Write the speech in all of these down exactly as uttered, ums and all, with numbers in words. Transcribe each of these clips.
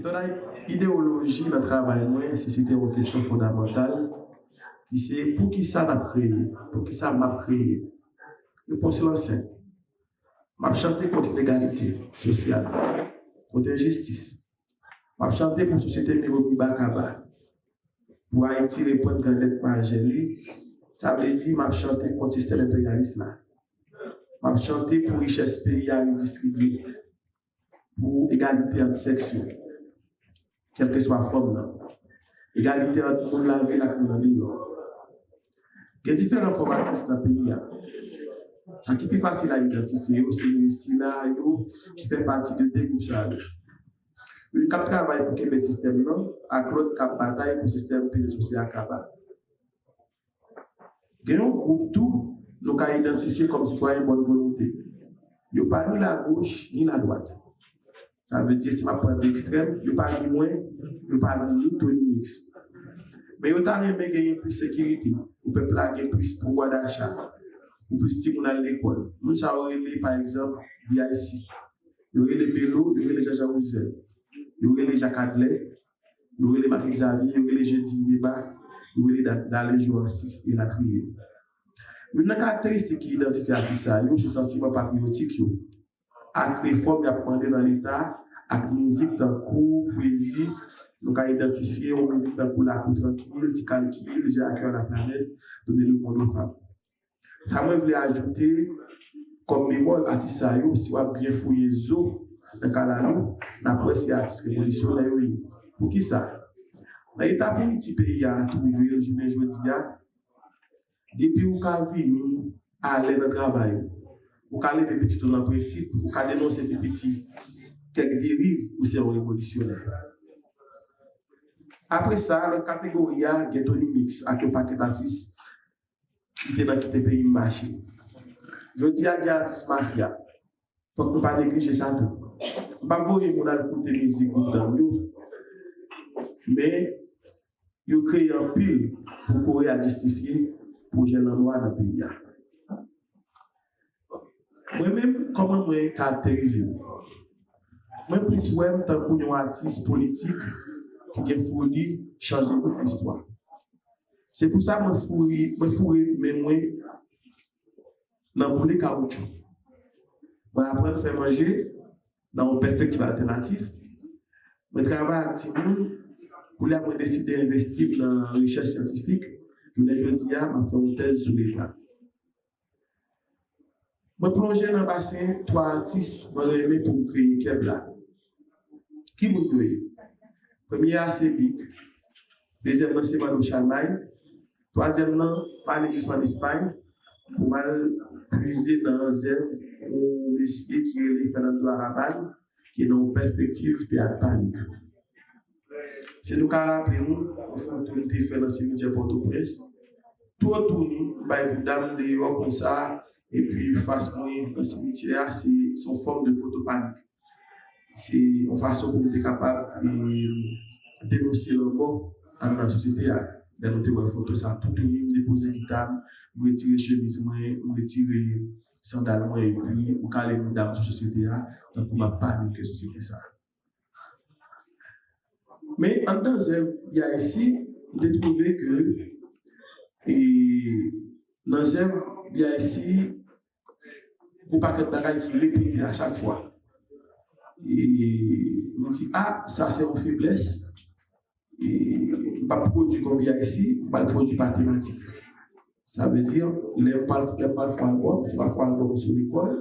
Donk, ideyoloji nan travay mwen, se, se te yon kesyon fondamantal, ki se poukisa n ap kreye, poukisa m ap kreye. Repons lan senp. M ap chante kont inegalite sosyal, kont enjistis. M ap chante pou sosyete miwo miba kaba, pou Ayiti reprann grandèt majè li. Sa vle di, m ap chante kont sistèm enperyalis la. M ap chante pou richès peyi a redistribye, pou egalite ant sèks yo, kèlkeswa fòm nan. Egalite ant moun lavil ak moun andeyò. Gen diferan fòm atis nan peyi a. Sa ki pi fasil a idantifye yo, se sila yo ki fè pati de de gwoup sa yo. Youn k ap travay pou kenbe sistèm nan, ak lòt k ap batay pou sistèm peze sou se a kaba. Gen yon gwoup tou nou ka idantifye kòm sitwayen bòn volonte. Yo pa ni lagoch ni ladwat. Sa vle di, si m ap pran de ekstrèm, yo pa ni mwen, yo pa ni Tony Mix. Men yo ta renmen genyen plis sekirite, pou pèp la gen plis pouvwa dacha, pou plis timoun al lekòl. Moun sa yo rele, pa egzanp, B I C. Yo rele Belo, yo rele Jean Jean Roosevelt. Yo rele Jacques Adler, yo rele Marc Xavier, yo rele Jeudy Ineba, yo rele Da- Dallin Jouancy, elatriye. Youn nan karakteristik ki idantifye atis sa yo, se santiman patriyotik yo, ak refòm y ap mande nan Leta, ak mizik tankou pwezi, nou ka idantifye yon mizik tankou Lakou Trankil, Ti Kalkil, J'ai à cœur la planète, Donner le monde aux femmes. Sa mwen vle ajoute kòm bemòl, atis sa yo, si w ap byen fouye zo nan kalalou, n ap wè se atis revolisyonè yo ye. Poukisa? Nan eta Ayiti peyi a twouve l jounen jodi a, depi ou ka vini alè nan travay ou, ou ka leve pitit ou nan prensip, ou ka denonse pi piti kèk deriv, ou se yon revolisyonè. Apre sa, lòt kategori a, gen Tony Mix ak yon pakèt atis ki te nan kite peyi m mache. Jodi a, gen atis mafya. Fòk nou pa neglije sa tou. M p ap voye moun al koute mizik gwoup gang yo, men yo kreye anpil pou kore ak jistifye pwojè lanmò a nan peyi a. Mwen menm, kòman mwen karakterize m? Mwen plis wè m tankou yon atis politik ki gen foli chanje wout listwa. Se pou sa mwen foure, mwen foure men mwen nan boule kawoutchou. Mwen aprann fè manje nan yon pèspektiv altènatif. Mwen travay ak timoun. Kounye a, mwen deside envesti m nan rechèch syantifik. Jounen jodi a, m ap fè yon tèz sou Leta. Mwen plonje nan basen twa atis mwen renmen pou m kreye kèb la. Ki moun yo ye? Premye a se Big. Dezyèm nan se Manno Chalmay. Twazyèm nan, m ale jis ann Espay pou m al pwize nan zèv yon mesye ki rele Fernando Arrabal, ki nan yon pèspektiv teyat panik. Si nou ka raple nou, yon foto m te fè nan simityè Pòtoprens, tou otou ni, m bay bouda m deyò konsa, epi fas mwen nan simityè a, se, se yon fòm de foto panik. Se yon fason pou m te kapab, e, denonse lanmò anndan sosyete a. Lè nou te wè foto sa, tou otou ni, m depoze gita m, m retire chemiz mwen, m retire sandal mwen, epi m kale bouda m sou sosyete a, tankou m ap panike sosyete sa. Men anndan zèv B I C, m te twouve ke, e, nan zèv B I C, gon pakèt bagay ki repete a chak fwa. E m di, a, sa se yon feblès. E m p ap pwodui kòm B I C, m pral pwodui pa tematik. Sa vle di, lè m pral, lè m pral fè albòm, se pa fè albòm sou lekòl.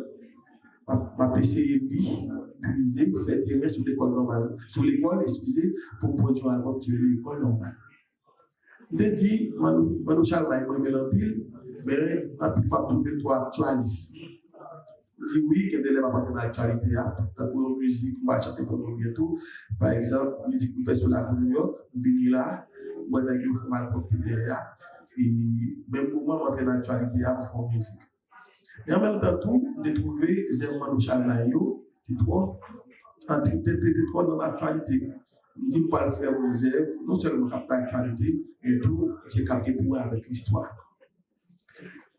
M ap, m ap eseye li, pwize, fè teren sou lekòl nòmal, sou lekòl, eskize, pou m pwodui yon albòm ki rele Lekòl Nòmal. M te di, Manno, Manno Chalmay, mwen renmen l anpil, men anpil fwa m twouve l twò aktialis. M di wi, gen de lè m ap antre nan aktyalite a, tankou yon mizik, m pral chante pou nou byento. Pa egzanp, mizik m fè sou lakou Nouyòk, m vini la, m wè nèg yo fè m al pwòpte dèyè a. E menm moman m antre nan aktyalite a, m fè yon mizik. Men an menm tan tou, m te twouve zèv Manno Chalmay yo te twò, an, te, te, te, te twò nan aktyalite. M di m pral fè yon zèv, non sèlman k ap nan aktyalite, men tou ki k ap gen pou wè avèk listwa.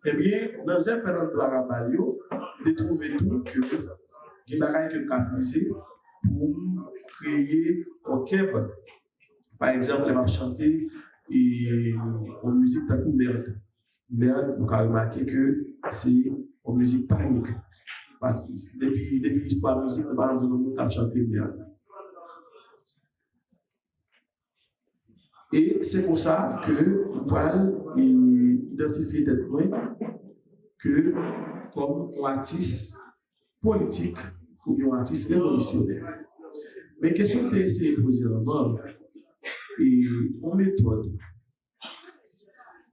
Ebyen, nan zèv Fernando Arrabal yo, m te twouve tou ke gen bagay ke m ka pwize pou m kreye yon kèb. Pa egzanp, lè m ap chante e, yon mizik tankou Merde. Merde, nou ka remake ke se yon mizik panik. Paske depi, depi istwa mizik, nou pa janm jwenn yon moun k ap chante Merde. E se konsa ke m pral e, idantifye tèt mwen ke kòm yon atis politik oubyen yon atis revolisyonè. Men kesyon m te eseye poze anvan, e yon metòd,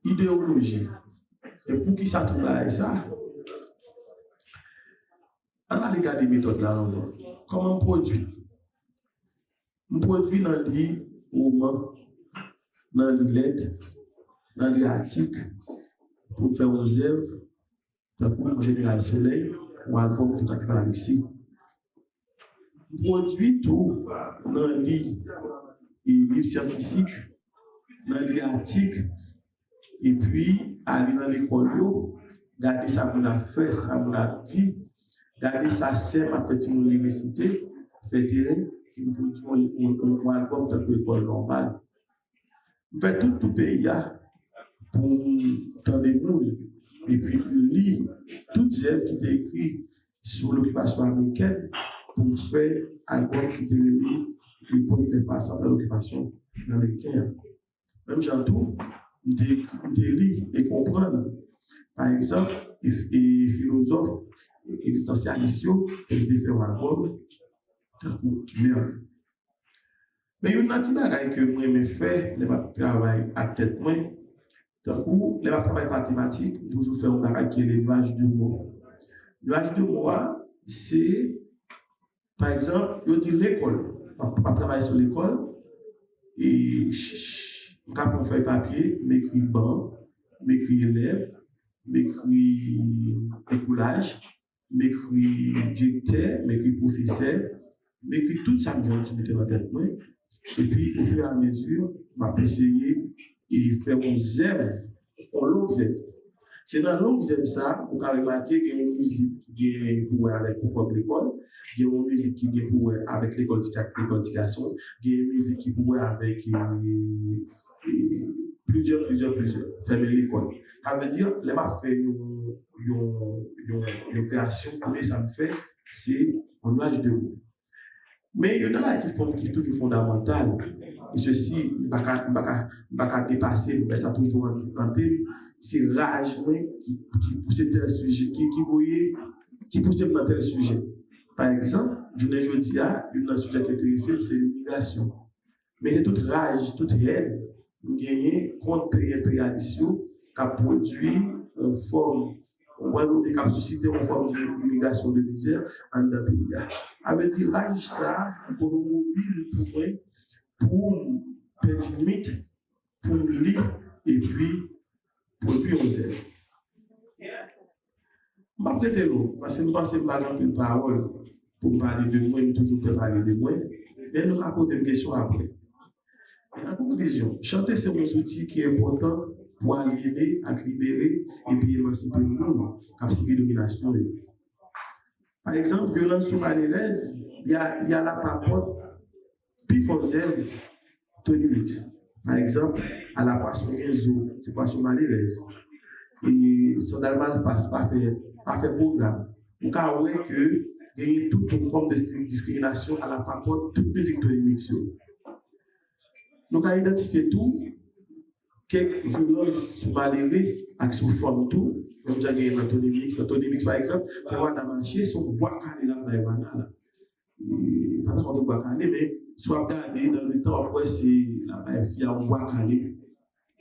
ideyoloji, e poukisa tout bagay sa? Ann ale gade metòd la anvan. Kòman m pwodui? M pwodui nan li woman, nan li lèt, nan li atik, pou m fè yon zèv, tankou yon Jeneral Solèy, yon albòm Tout Aktif Alexis. M pwodui tou nan li e, liv syantifik, nan li atik, epi ale nan lekòl yo, gade sa moun ap fè, sa moun ap di, gade sa sè m ap fè timoun li resite, fè teren, epi pwodui yon, yon, yon, yon albòm tankou Lekòl Nòmal. M fè tout, tout peyi a pou m tande moun, epi pou m li tout zèv ki te ekri sou lokipasyon amerikèn, pou m fè albòm ki te rele Epòk fè pas antre lokipasyon ameriken an. Menm jan tou, m te, m te li e konprann, pa egzanp, e, e filozòf egzistansyalis yo, e m te fè yon albòm tankou Merde. Men youn nan ti bagay ke m renmen fè lè m ap travay ak tèt mwen, tankou lè m ap travay pa tematik, m toujou fè yon bagay ki rele nuage de mots. Nuage de mots a, se, pa egzanp, yo di lekòl. M ap, m ap travay sou lekòl, e ch- ch- m ka pran yon fèy papye, m ekri ban, m ekri elèv, m ekri dekoulaj, m ekri direktè, m ekri pwofesè, m ekri tout sa m jwenn ki mete nan tèt mwen. Epi, ofiramezi, m ap eseye e fè yon zèv, yon long zèv. Se nan long zèv sa, ou ka remake gen yon mizik ki gen pou wè avèk fòm lekòl, gen yon mizik ki gen pou wè avèk lekòl ti, lekòl ti gason, gen yon mizik ki pou wè avèk e, e, plizyè, plizyè, plizyè, fèmen lekòl. Sa vle di, lè m ap fè yon, yon, yon, yon kreyasyon, premye sa m fè, se yon nuage de mots. Men yon bagay ki fon-, ki toujou fondamantal, e sesi, m pa ka, m pa ka, m pa ka depase l, men sa toujou an-, ante m, se raj mwen ki, ki pouse tèl sijè, ki, ki voye, ki pouse m nan tèl sijè. Pa egzanp, jounen jodi a, youn nan sijè ki enterese m, se imigrasyon. Men se tout raj, tout hèn nou genyen kont peri-, enperyalis yo k ap pwodui yon fòm, yon, k ap sisite yon fòm di imigrasyon, de mizè anndan peyi a. Sa vle di, raj sa a, li konn yon mobil pou mwen, pou m pèdi nwit, pou m li, epi pwodui yon zèv. M p ap rete long, paske m panse m pa gen anpil pawòl pou m pale de mwen, m toujou pè pale de mwen, men nou ka poze m kesyon apre. An konklizyon, chante se yon zouti ki enpòtan pou alyene ak libere epi emansipe moun k ap sibi dominasyon yo. Pa egzanp, Vyolans sou Malerèz, li a, li a la papòt pi fò zèv Tony Mix. Pa egzanp, a la pwason gen zo, se pwason malerèz. E sandal mal pas, pa fè, pa fè pwogram. Ou ka wè ke genyen tout yon fòm de sti-, diskriminasyon a la papòt tout mizik Tony Mix yo. Nou ka idantifye tou kèk vyolans sou malere ak sou fanm tou, menm jan genyen nan Tony Mix. Nan Tony Mix, pa egzanp, fè Wana mache, se yon bwa kale l ap bay Wana la. E, pa ta konn bwa kale, men si w ap gade nan letan, w ap wè se l ap bay fi a yon bwa kale.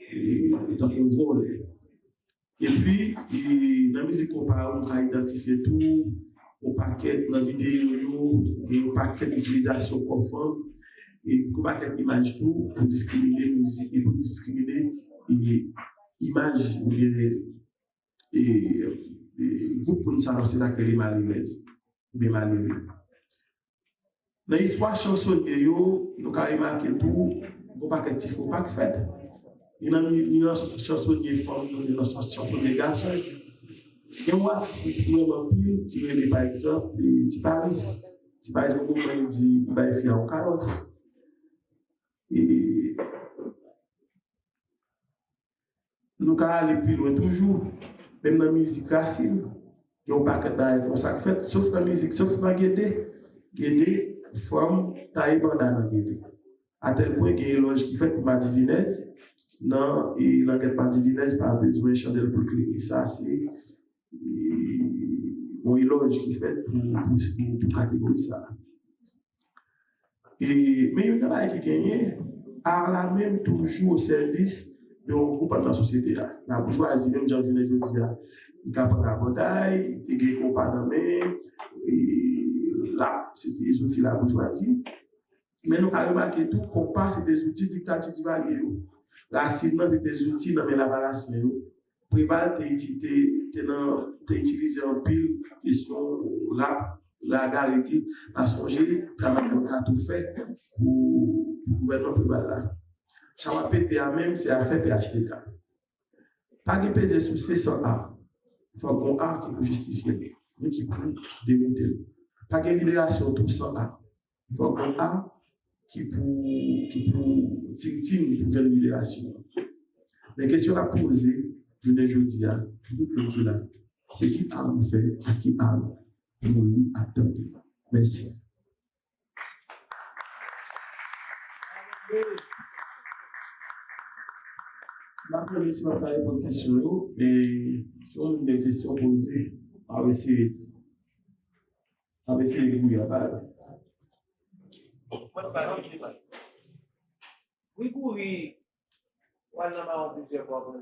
E, tankou yon vòlè. Epi, e, nan mizik konpa yo, nou ka idantifye tou yon pakèt nan videyo yo, gen yon pakèt itilizasyon kò fanm, e yon pakèt imaj tou pou diskrimine mizik, e pou diskrimine, e, imaj oubyen, e, e, gwoup moun sa yo, se sa k rele malerèz oubyen malere. Nan istwa chansonye yo, nou ka remake tou, gon pakèt ti fo pa k fèt. Ni nan, ni nan chans-, chansonye fanm yo, ni nan chans-, chansonye gason. Gen yon atis ki m renmen anpil, ki rele, pa egzanp, e, Ti Paris. Si pa egzanp, ou fè di, li bay fi a yon kalòt. E nou ka ale pi lwen toujou, menm nan mizik rasin, gen yon pakèt bagay konsa k fèt, sof nan mizik, sof nan gede. Gede, fanm taye banda nan gede. Atèl pwen gen elòj ki fèt pou madivinèz, nan e langèt madivinèz pa bezwen chandèl pou l klere. Sa se e, yon elòj ki fèt pou, pou, pou, pou kategori sa a. E, men youn nan bagay ki genyen, ar la menm toujou o sèvis de yon gwoup anndan sosyete a. Laboujwazi, menm jan jounen jodi a, li ka pran rabòday, li te gen konpa nan men, e, l ap, se te zouti laboujwazi. Men nou ka remake tou, konpa se te zouti diktati Divalye yo. Rasin nan te te zouti nan men Lavalasyen yo. Preval te, iti- te, te, nan, te itilize anpil kesyon rap, raga, rege. N a sonje travay Don Kato fè pou, pou gouvènman Preval la. Chay w ap pete a menm, se afè P H T K. Pa gen peze souse san ar. Fòk gon ar ki pou jistifye l, men ki pou demoute l. Pa gen liberasyon tou san ar. Fòk gon ar ki pou, ki pou tintin pou jwenn liberasyon an. Men kesyon n ap poze jounen jodi a, pou tout moun ki la, se ki ar nou fè ak ki ar nou li ap tande. Mèsi. M pa konnen si m ap ka reponn kesyon yo, men si yon moun gen kesyon poze, m ap eseye, m ap eseye gouye anba yo. Grigory, w al nan mawon plizyè fwa pou,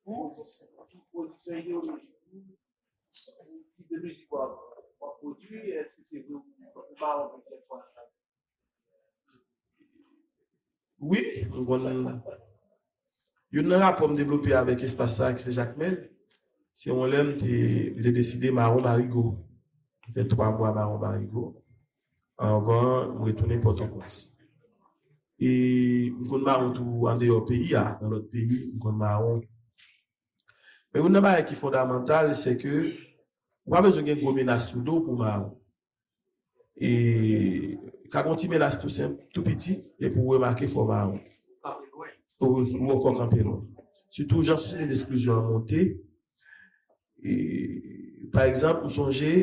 pou pozisyon ideyolojik ou, pou tip de mizik w ap, w ap pwodui, èske se vre ou, ou mawon plizyè fwa? Wi, m konn. Youn nan rapò m devlope avèk espas sa a ki se Jakmèl, se yon lè m te, m te deside mawon Marigo. M fè twa mwa mawon Marigo anvan m retounen Pòtoprens. E m konn mawon tou andeyò peyi a, nan lòt peyi, m konn mawon. Men youn nan bagay ki fondamantal, se ke ou pa bezwen gen gwo menas sou do w pou mawon. E ka gon ti menas tou senp, tou piti, epi w remake fò mawon. Ou, ou fò kanpe lwen. Sitou jan sosyete desklizyon an monte. E, pa egzanp, m sonje,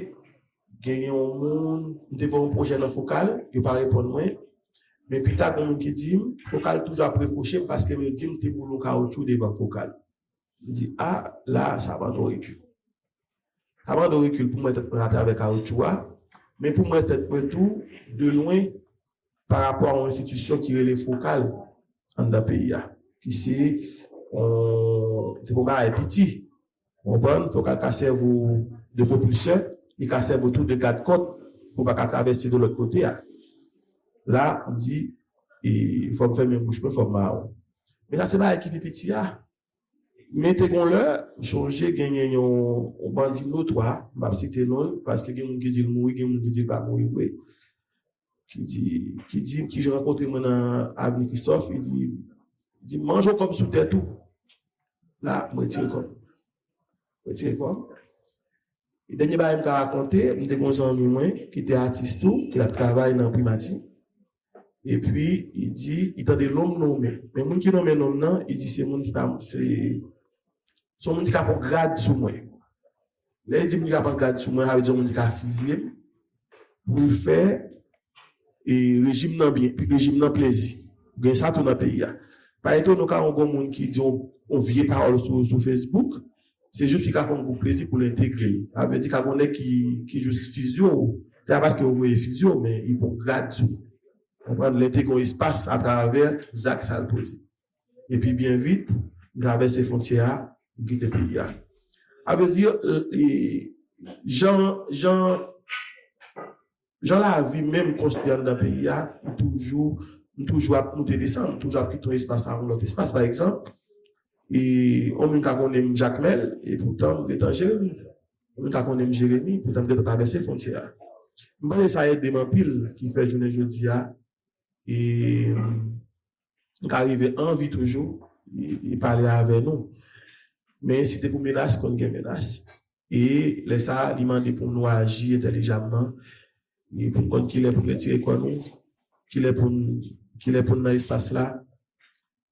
gen yon moun, m te voye yon pwojè nan Fokal, yo pa reponn mwen. Men pita, gen moun ki di m, Fokal toujou ap repwoche m paske yo di m te boule yon kawotchou devan Fokal. M di, a, la, sa mande yon rekil. Sa mande yon rekil pou m wè tèt mwen atravè kawotchou a, men pou m wè tèt mwen tou de lwen pa rapò a yon enstitisyon ki rele Fokal anndan peyi a, ki se, on, se pa yon bagay piti. Ou konprann? Fokal ka sèvi w de pwopilsè, li ka sèvi w tou de gadkòt pou w pa ka travèse de lòt kote a. La, m di, e, fò m fèmen bouch mwen, fò m mawon. Men sa se bagay ki pi piti a. Men te gon lè, m sonje genyen yon, yon bandi notwa, m p ap site non l, paske gen moun ki di l mouri, gen moun ki di l pa mouri vre. Ki di, ki di, ki rankontre mwen nan Avni Kristòf, li di, di, "Manje yon kòb sou tèt ou." La, m retire kòb. M retire kòb. E dènye bagay m ka rakonte, m te gon zanmi mwen ki te atis tou, ki t ap travay nan primati. Epi, li di, li tande nonm nonmen. Men moun ki nonmen nonm nan, li di se moun ki pa, se, se yon moun ki ka pran grad sou mwen. Lè li di moun ki ka pran grad sou mwen, sa vle di yon moun ki ka fizye m pou l fè e rejim nan byen, rejim nan plezi. Gen sa tou nan peyi a. Pa etone w ka wè yon moun ki di yon, yon vye pawòl sou, sou Facebook, se jis li ka fè yon gwoup plezi pou l entegre l. Sa vle di ka gon nèg ki, ki jis fizye w. Se pa paske yo voye fizye w, men li pran grad sou ou. Konprann? L entegre yon espas atravè zak sa l poze. Epi byen vit, m travèse fwontyè a, m kite peyi a. Sa vle di, e, jan, jan, jan lavi menm konstwi anndan peyi a, m toujou, m toujou ap moute desann, m toujou ap kite yon espas a yon lòt espas. Pa egzanp, e, yon moun ka konnen m Jakmèl, e poutan m gentan Jeremi. Yon moun ka konnen m Jeremi, poutan m gentan travèse fwontyè a. M panse sa ede m anpil, ki fè jounen jodi a, e, m ka rive anvi toujou, e, e pale avè nou. Men si te pou menas, konn gen menas. E lè sa a, li mande pou nou aji entèlijamman. E pou n konn kilè pou n retire kò nou, kilè pou n, kilè pou n nan espas la,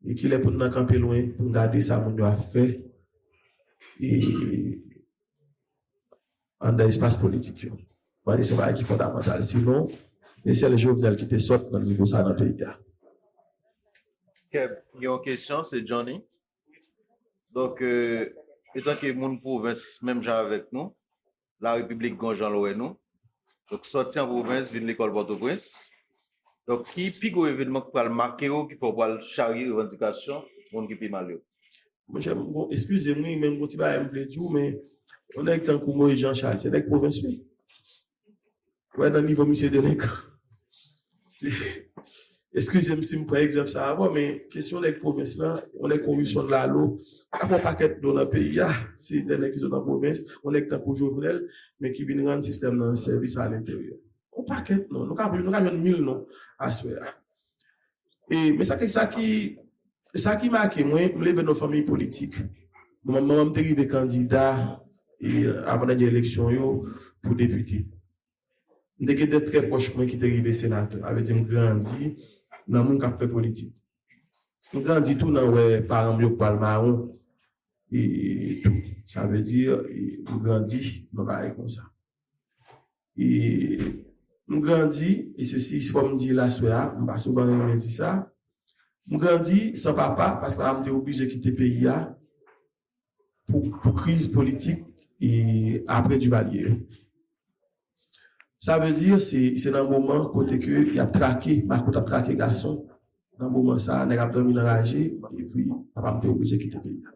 e kilè pou n nan kanpe lwen, pou n gade sa moun yo ap fè, e anndan espas politik yo. Mwen se yon bagay ki fondamantal. Sinon, e sèl Jovenel ki te sòt nan nivo sa nan peyi a. Kèb, gen yon kesyon, se Johnny. Donk, euh, etan ke moun pwovens, menm jan avèk nou, la repiblik gon jan l wè nou. Donk, sòti an pwovens, vin lekòl Pòtoprens. Donk, ki pi gwo evenman ki pral make w, ki fè w pral charye revandikasyon moun ki pi mal yo? Monchè, bon, eskize m, wi, men m gon ti bagay m vle di w, men yon nèg tankou Moïse Jean Charles, se nèg pwovens, wi. Wè, nan nivo misye delenkan. Se, eskize m si m pran egzanp sa avè w, men kesyon nèg pwovens lan, yon nèg kon Wilson Lalo, ak yon pakèt non nan peyi a, se de nèg ki sot nan pwovens, yon nèg tankou Jovenel, men ki vin rann sistèm nan sèvis alenteryè. Yon pakèt non, nou ka, nou ka jwenn mil non aswè a. E, men sa ki, sa ki, sa ki make mwen, m leve nan fanmi politik. Manman m te rive kandida e, avan dènye eleksyon yo pou depite. M te gen de trè pwòch mwen ki te rive senatè. Sa vle di m grandi nan moun k ap fè politik. M grandi tou nan wè paran m yo k pral mawon. E tou. Sa vle di, e, m grandi nan bagay konsa. E m grandi, e sesi, fò m di l aswè a, m pa souvan renmen di sa. M grandi san papa, paske papa m te oblije kite peyi a pou, pou kriz politik e apre Duvalier. Sa vle di, se, se nan moman kote ke y ap trake, makout ap trake gason. Nan moman sa a, nèg ap dòmi nan raje, epi papa m te oblije kite peyi a.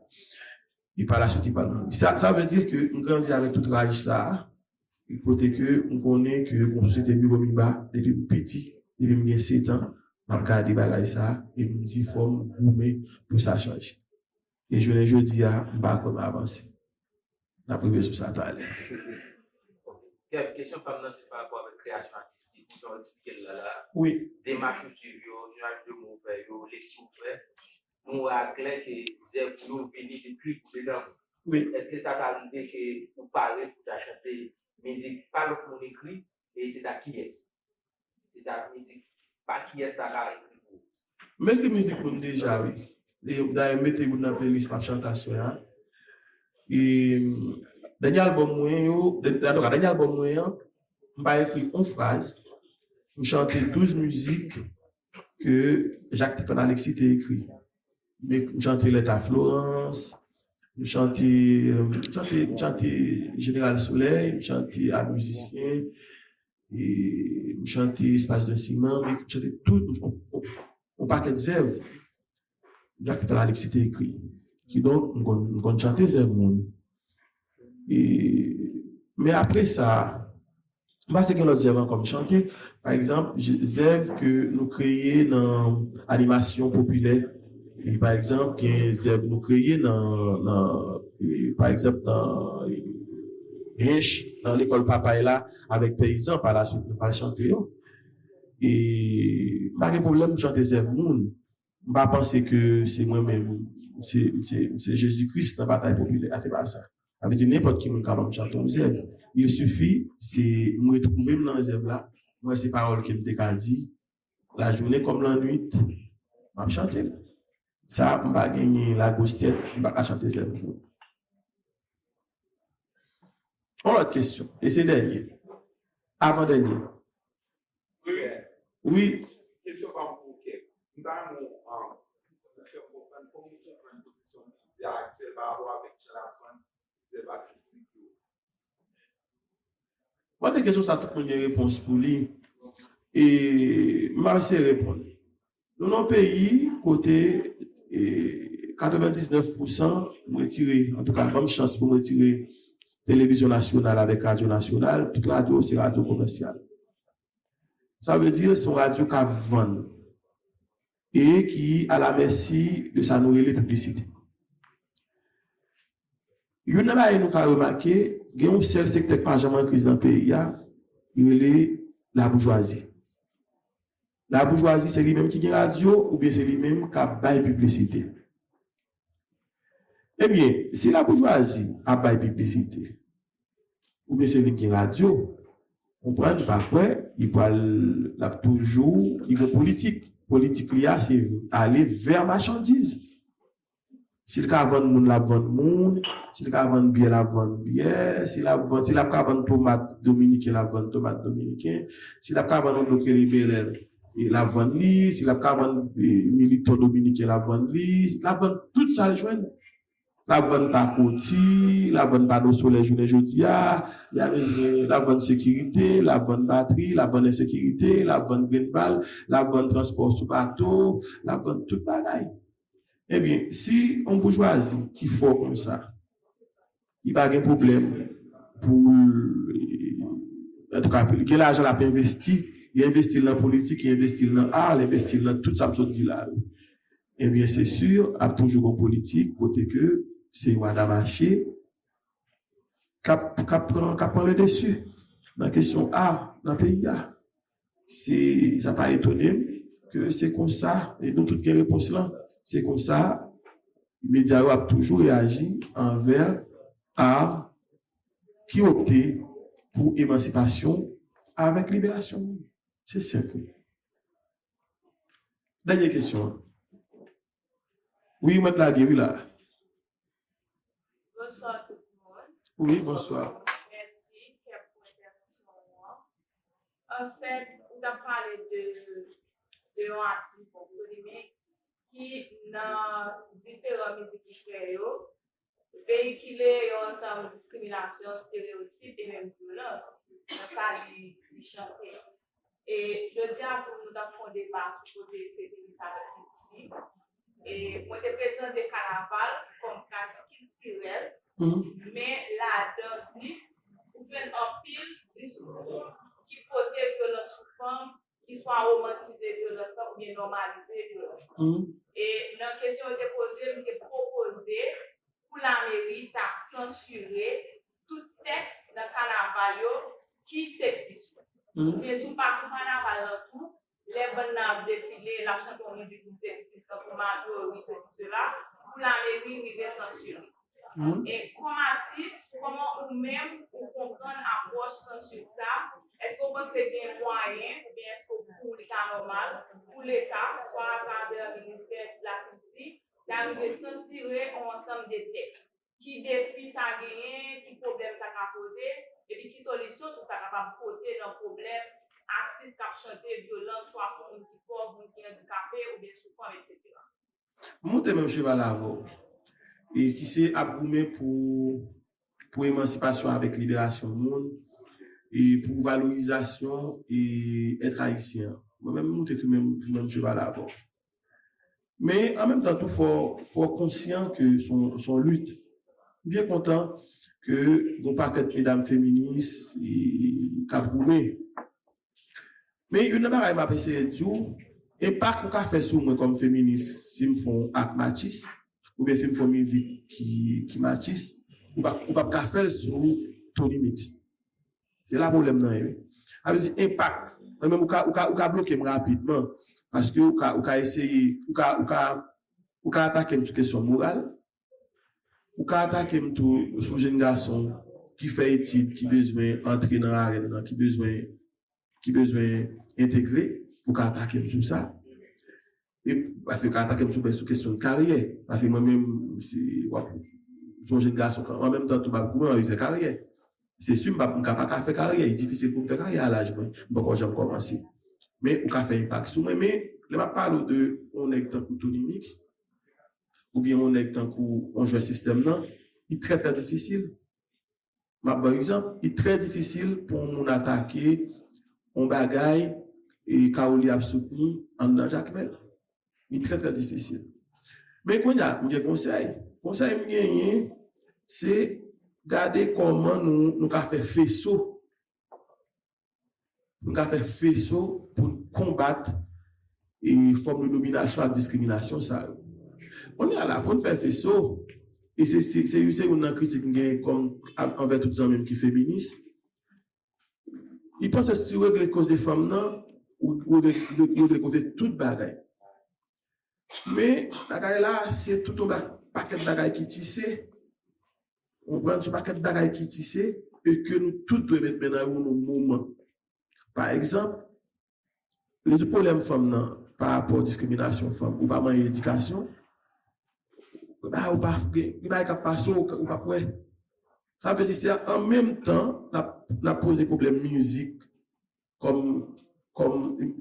E pa la swit, li pral mouri. Sa, sa vle di ke m grandi avèk tout raj sa a, kote ke m konnen ke gon sosyete miwo miba, depi m piti, depi m gen sèt an, m ap gade bagay sa a, e m di fò m goumen pou sa chanje. E jounen jodi a, m pa kwè m avanse. N ap rive sou sa talè. Kèb, kesyon pa m nan se pa rapò avèk kreyasyon atistik, ou jan w eksplike l la la. Wi. Demach ou swiv yo, niyaj de mo ou fè yo, lekti ou fè, nou wè aklè ke zèv ou yo vini de trip ou de nanm ou. Wi. Èske sa ka rive ke ou pare pou ta chante mizik pa lòt moun ekri, e se ta kiyès? Se ta mizik pa kiyès ta ka ekri pou ou? M ekri mizik pou m deja, wi. E dayè, m mete youn nan playlist m ap chante aswè a. E dènye albòm mwen yo, dènye, dènye albòm mwen an, m pa ekri yon fraz. M chante douz mizik ke Jacques Stephen Alexis te ekri. M chante Lèt a Florans, m chante, m chante, m chante Jeneral Solèy, m chante A Mizisyen, e m chante Espas de Siman, m chante tout yon pakèt zèv Jacques Stephen Alexis te ekri. Kidonk, m konn, m konn chante zèv moun. E, men apre sa, m panse gen lòt zèv ankò m chante. Pa egzanp, zèv ke nou kreye nan animasyon popilè. E pa egzanp, gen zèv nou kreye nan, nan e, pa egzanp, nan e, Hinche, nan lekòl Papay la, avèk peyizan, pa laswit, nou pral chante yo. E m pa gen pwoblèm chante zèv moun. M pa panse ke se mwen menm, se, se, se Jezi Kris nan batay popilè a, se pa sa. Sa vle di nenpòt ki moun ka ban m chante yon zèv. Il suffit, se mwen retwouve m nan zèv la, mwen se pawòl ke m te ka di, lajounen kòm lannwit, m ap chante l. Sa, m pa genyen lagwos tèt, m pa ka chante zèv pou. Yon lòt kesyon, e se dènye. Avan dènye. Wi. Kesyon pa m pou kèk. M ta renmen w fè m konprann kòman w konprann pozisyon medya aktyèl pa rapò avèk jan l ap vann zèv atistik yo. Mwen te kesyon sa tout moun gen repons pou li. E m ap eseye reponn. Nou nan yon peyi kote e, katrevendiznèf pousan m retire, antouka, ban m chans pou m retire televizyon nasyonal avèk radyo nasyonal, tout radyo se radyo komèsyal. Sa vle di se yon radyo k ap vann e ki alamèsi de sa nou rele piblisite. Youn nan bagay nou ka remake, gen yon sèl sektè k pa janm an kriz nan peyi a, li rele laboujwazi. Laboujwazi se li menm ki gen radyo oubyen se li menm k ap bay piblisite? Ebyen, si laboujwazi ap bay piblisite, oubyen se li ki gen radyo, Konprann, pa kwè, li pral, l ap toujou, li gen politik. Politik li a, se ale vè machandiz. Si l ka vann moun, l ap vann moun. Si l ka vann byè, l ap vann byè. Si l ap vann, si l ap ka vann tomat dominiken, l ap vann tomat dominiken. Si l ap ka vann yon dlo k rele Bèlè, e l ap vann li. Si l ap ka vann, e, militon dominiken, l ap vann li. L ap vann tout sa l jwenn. L ap vann pakoti, l ap vann pano solè jounen jodi a, l ap vann sekirite, l ap vann batri, l ap vann ensekirite, l ap vann grenn bal, l ap vann transpò sou bato, l ap vann tout bagay. Ebyen, si yon boujwazi ki fò konsa, li pa gen pwoblèm pou l, antouka, li gen lajan l ap envesti, li envesti l nan politik, li envesti l nan ar, li envesti l nan tout sa m sot di la yo. Ebyen, se si, ap toujou gon politik kote ke se wada mache k ap, k ap pran, k ap pran le dessus nan kesyon ar nan peyi a. Se, sa pa etone m ke se konsa, e nou tout gen repons lan, se konsa medya yo ap toujou reyaji anvè ar ki opte pou emansipasyon avèk liberasyon moun. Se senp wi. Dènye kesyon an. Wi, mwen t lage wi la. Bonswa tout moun. Wi, bonswa. Mèsi, Kèp, pou entèvansyon ou an. Anfèt, ou t ap pale de, de yon atis, bon, polemik ki nan diferan mizik li fè yo, veyikile yon ansanm diskriminasyon, estereyotip e menm vyolans nan sa li, li chante. E jodi a tou, nou t ap fè yon deba sou kote feminis avèk kilti. E mwen te prezante kanaval kòm pratik kiltirèl, men ladan li, ou jwenn anpil diskou ki pote vyolans sou fanm, ki swa womantize vyolans lan oubyen nòmalize vyolans lan. E nan kesyon yo te poze, m te pwopoze pou lameri ta sansire tout tèks nan kanaval yo ki seksis yo. Oubyen sou pakou kanaval lan tou, lè bann nan ap defile, l ap chante yon mizik ki seksis, tankou Majori, sesi, sela, pou lameri rive sansire. E kòm atis, kòman ou menm ou konprann apwòch sansir sa? Èske w panse gen mwayen, oubyen èske w pou li ta nòmal pou Leta, swa atravè Ministè Lakilti, ta rive sansire yon ansanm de tèks? Ki defi sa genyen, ki pwoblèm sa ka poze, epi ki solisyon tou sa kapab pote nan pwoblèm atis k ap chante vyolans swa sou moun ki pòv, moun ki andikape oubyen sou fanm, etsetera. M monte menm cheval avè w, e ki se ap goumen pou, pou emansipasyon avèk liberasyon moun, e pou valorizasyon e èt ayisyen an. Mwen menm, m monte tou menm, menm cheval avè w. Men, an menm tan tou, fò, fò w konsyan ke se yon, se yon lit. M byen kontan ke gon pakèt medam feminis e, k ap goumen. Men, youn nan bagay m ap eseye di w, enpak ou ka fè sou mwen kòm feminis, si m fè yon ak matchis, oubyen si m fè yon mizik ki, ki matchis, ou p ap, ou p ap ka fè l sou Tony Mix. Se la pwoblèm nan ye. Sa vle di enpak. Mwen menm, ou ka, ou ka, ou ka bloke m rapidman. Paske ou ka, ou ka eseye, ou ka, ou ka, ou ka atake m sou kesyon moral. Ou ka atake m tou sou jenn gason ki fè etid, ki bezwen antre nan arèn nan, ki bezwen, ki bezwen entegre. Ou ka atake m sou sa. E paske yo ka atake m sou, sou kesyon karyè. Paske mwen menm, si w ap, se yon jenn gason, an menm tan tou m ap goumen, m anvi fè karyè. Se si m pa, m ka pa ka fè karyè, li difisil pou m fè karyè a laj mwen. M poko janm kòmanse. Men ou ka fè enpak sou mwen. Men lè m ap pale w de yon nèg tankou Tony Mix, oubyen yon nèg tankou yon jwè sistèm nan, li trè, trè difisil. M ap ba w egzanp, li trè difisil pou yon moun atake yon bagay e Caroli ap soutni anndan Jakmèl. Li trè, trè difisil. Men kounye a, m gen konsèy. Konsèy m genyen, se gade kòman nou, nou ka fè feso. Nou ka fè feso pou n konbat e fòm de dominasyon ak diskriminasyon sa yo. Kounye a la, pou n fè feso, e se, se, se, se youn nan kritik m genyen kòm a, anvè tout zanmi m ki feminis, li panse si w regle koze fanm nan, ou, ou regle, regle koze tout bagay. Men, bagay la, se tout yon ba-, pakèt bagay ki tise. Ou konprann? Se yon pakèt bagay ki tise, e ke nou tout dwe met men nan yo nan yon moman. Pa egzanp, rezoud pwoblèm fanm nan pa rapò diskriminasyon fanm, ou pa manyen edikasyon, ah, ou pa gen gen bagay k ap pase w, ou p ap wè. Sa vle di se an menm tan n ap n ap poze pwoblèm mizik kòm kòm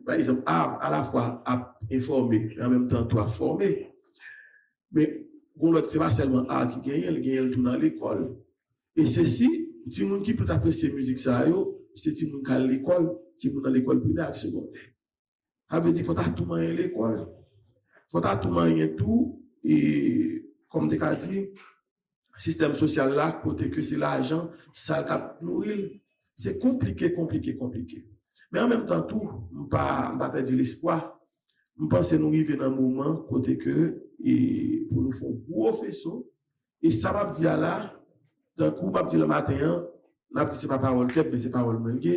pa egzanp a alafwa ap enfòme men an menm tan tou ap fòme. Men gon lòt se pa sèlman a ki genyen l, genyen l tou nan lekòl. E se si timoun ki plis apresye mizik sa yo, se timoun k al lekòl, timoun nan lekòl primè ak segondè. Sa vle di fò ta tou manyen lekòl. Fò ta tou manyen tou, e, kòm te ka di, sistèm sosyal la, kote ke se lajan, sa l k ap nouri l. Se konplike, konplike, konplike. Men an menm tan tou, m pa, m pa pèdi lespwa. M panse nou rive nan moman kote ke, e, pou nou fè yon gwo feso. E sa m ap di a la, tankou m ap di l maten an, n ap di se pa pawòl kèp, men se pawòl mwen l ye.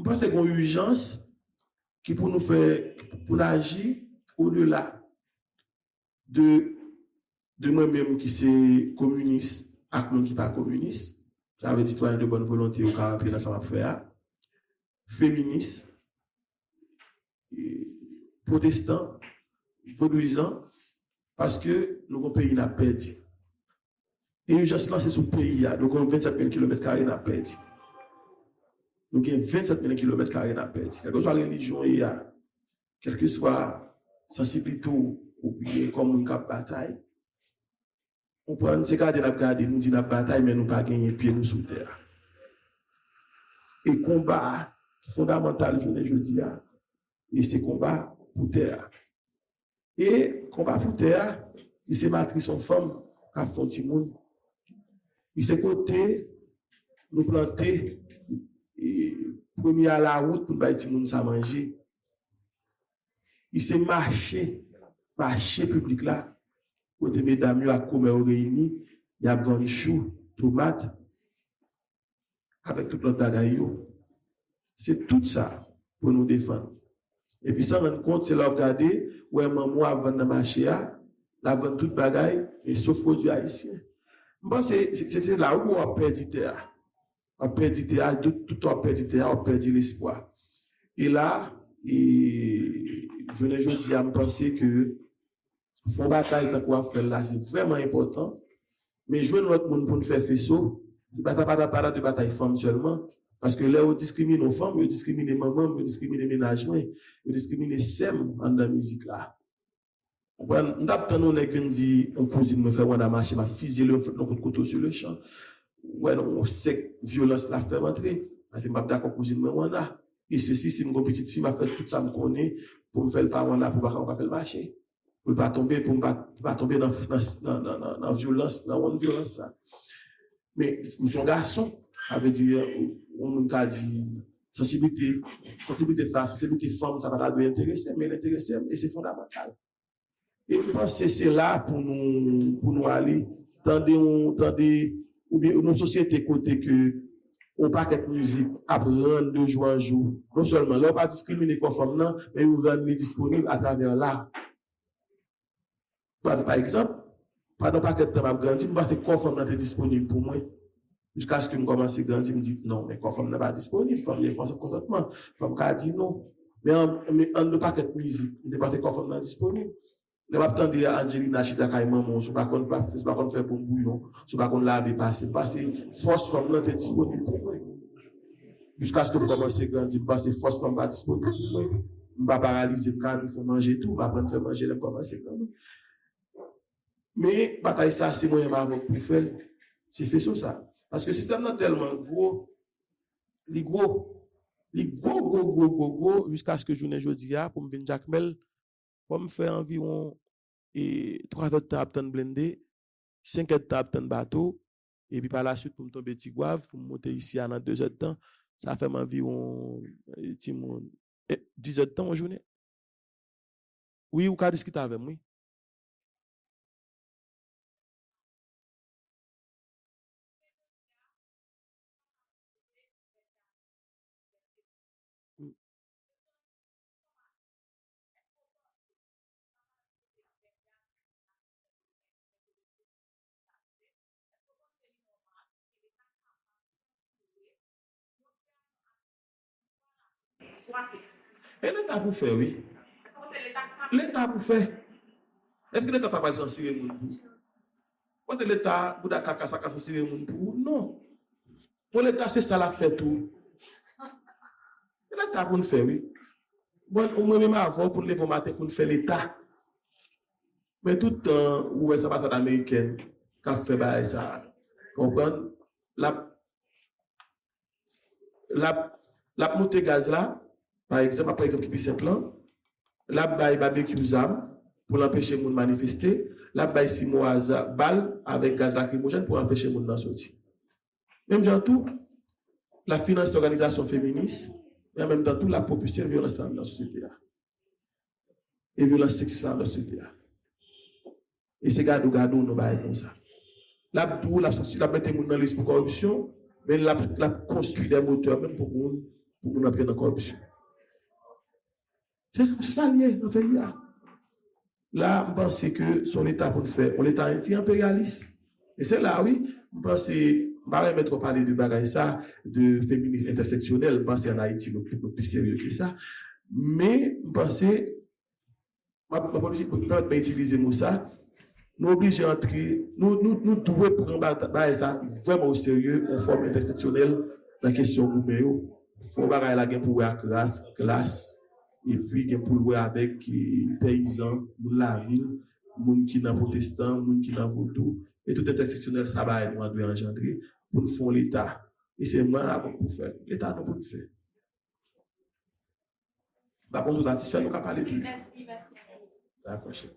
M panse gen yon ijans ki pou nou fè, pou n aji odela de, de mwen menm ki se kominis ak moun ki pa kominis. Sa vle di sitwayen de bòn volonte yo ka rantre nan sa m ap fè a. Feminis, e, pwotestan, vodouyizan, paske nou gon peyi n ap pèdi. E ijans lan se sou peyi a. Nou gen vennsèt mil kilomèt kare n ap pèdi. Nou gen vennsèt mil kilomèt kare n ap pèdi. Kèlkeswa relijyon w ye a, kèlkeswa sansiblite w oubyen kòm moun k ap batay, konprann, se gade n ap gade, nou di n ap batay, men nou pa genyen pye nou sou tè a. E konba fondamantal jounen jodi a, e se konba pou tè a. E konba pou tè a, li se matris yon fanm k ap fè yon timoun. Li se kote nou plante, e, premye a lawout pou n bay timoun sa manje. Li se mache, mache piblik la, kote medam yo ak komè yo reyini, y ap vann chou, tomat, avèk tout lòt bagay yo. Se tout sa pou nou defann. Epi san rann kont, se lè w ap gade, w wè manman w ap vann nan mache a, l ap vann tout bagay, men sof pwodui ayisyen. M panse se se- se la wi w ap pèdi tè a. W ap pèdi tè a, tout, tout w ap pèdi tè a, w ap pèdi lespwa. E la, e, jounen jodi a, m panse ke fè yon batay tankou w ap fè l la, se vrèman enpòtan. Men jwenn lòt moun pou n fè feso, pa ta pa ta pa ta de batay fanm sèlman. Paske lè yo diskrimine yon fanm, yo diskrimine manman m, yo diskrimine mennaj mwen, yo diskrimine sè m anndan mizik la. Konprann? M t ap tann yon nèg vin di yon kouzin mwen fè Wanda mache, m ap fizye l, yon kout kouto sou le chan. Ou wè yon sèk vyolans l ap fè m antre. Paske m p ap dakò kouzin mwen Wanda. E sesi, si m gon pitit fi, m ap fè tout sa m konnen pou m fè l pa Wanda, pou m pa ka fè l mache. Pou l pa tonbe, pou m pa, pa tonbe nan, nan, nan, nan, nan, nan vyolans, nan wonn vyolans sa. Men, m se yon gason, sa vle di, yon moun ka di, sansiblite, sansiblite sa, sansiblite fanm, sa pa ta dwe enterese m, men l enterese m, e se fondamantal. E m panse se la pou nou, pou nou ale, tande yon, tande, oubyen yon sosyete kote ke yon pakèt mizik ap rann de jou an jou. Non sèlman, lè w pa diskrimine kò fanm nan, men yo rann li disponib atravè la. Pa, pa egzanp, pandan yon pakèt tan m ap grandi, m panse kò fanm nan te disponib pou mwen. Jiskaske m kòmanse grandi, m di, non, men kò fanm nan pa disponib. Fanm gen konsantman. Fanm ka di non. Men an, men an de pakèt mizik, m te panse kò fanm nan disponib. Lè m ap tande Angelina chita kay manman w, si w pa konn pa, si w pa konn fè bon bouyon, si w pa konn lave, pase, m panse fòs fanm nan te disponib pou mwen. Jiskaske m kòmanse grandi, m panse fòs fanm pa disponib pou mwen. M pa paralize, m ka vin fè manje tou, m aprann fè manje lè m kòmanse grandi. Men batay sa, se mwen menm avè w pou fè l. Se feso sa. Paske sistèm nan tèlman gwo, li gwo. Li gwo, gwo, gwo, gwo, gwo, jiskaske jounen jodi a, pou m vin Jakmèl, fò m fè anviwon e, twa zèdtan ap tann blende, senk èdtan ap tann bato, epi pa la swit pou m tonbe Tigwav, pou m monte isi a nan de zèdtan, sa fè m anviwon, e, timoun, e, dis èdtan yon jounen. Wi, ou ka diskite avè m, wi. E Leta pou fè, wi. Leta pou fè. Èske Leta ta pral sansire moun pou ou? Kote Leta, bouda kaka sa ka sansire moun pou ou? Non. Bon, Leta, se sa l ap fè tou. Se Leta pou n fè, wi. Bon, mwen menm avè w pou n leve w maten pou n fè Leta. Men tout tan ou wè se anbasad amerikèn k ap fè bagay sa a, konprann, l ap, l ap, l ap moute gaz la, pa egzanp, ap pran egzanp ki pi senp lan, l ap bay Babekyou zam pou l anpeche moun manifeste, l ap bay Simowa za-, bal avèk gaz lakrimojèn pou anpeche moun nan soti. Menm jan tou, l ap finanse òganizasyon feminis, men an menm tan tou, l ap pwopise vyolans lan nan sosyete a. E vyolans seksis lan nan sosyete a. E se gade w, gade w, nou bagay konsa. L ap di w, l ap sansi-, l ap mete moun nan lis pou kòripsyon, men l ap, l ap konstwi de motè menm pou moun, pou moun antre nan kòripsyon. Se, se sa l ye nan peyi a. La, m panse ke se yon Leta pou n fè, yon Leta anti-enperyalis. E se la, wi, m panse, m pa renmen twò pale de bagay sa, de feminis entèseksyonèl. M panse ann Ayiti, nou, nou pi serye ke sa. Men, m panse, m ap, m ap oblije, pou pèmèt mwen itilize mo sa, nou oblije antre, nou, nou, nou dwe pran ba-, bagay sa vrèman o serye, yon fòm entèseksyonèl nan kesyon goumen yo. Fò bagay la gen pou wè ak ras, klas, epi gen pou l wè avèk, eh, peyizan, moun lavil, moun ki nan pwotestan, moun ki nan vodou, e tout entèseksyonèl sa bagay nou an dwe anjandre pou n fè yon Leta. E se mwen avè w pou fè l. Leta nou pou n fè. Pa konn sou satisfè, nou ka pale toujou. Mèsi, mèsi. Dakò, chè.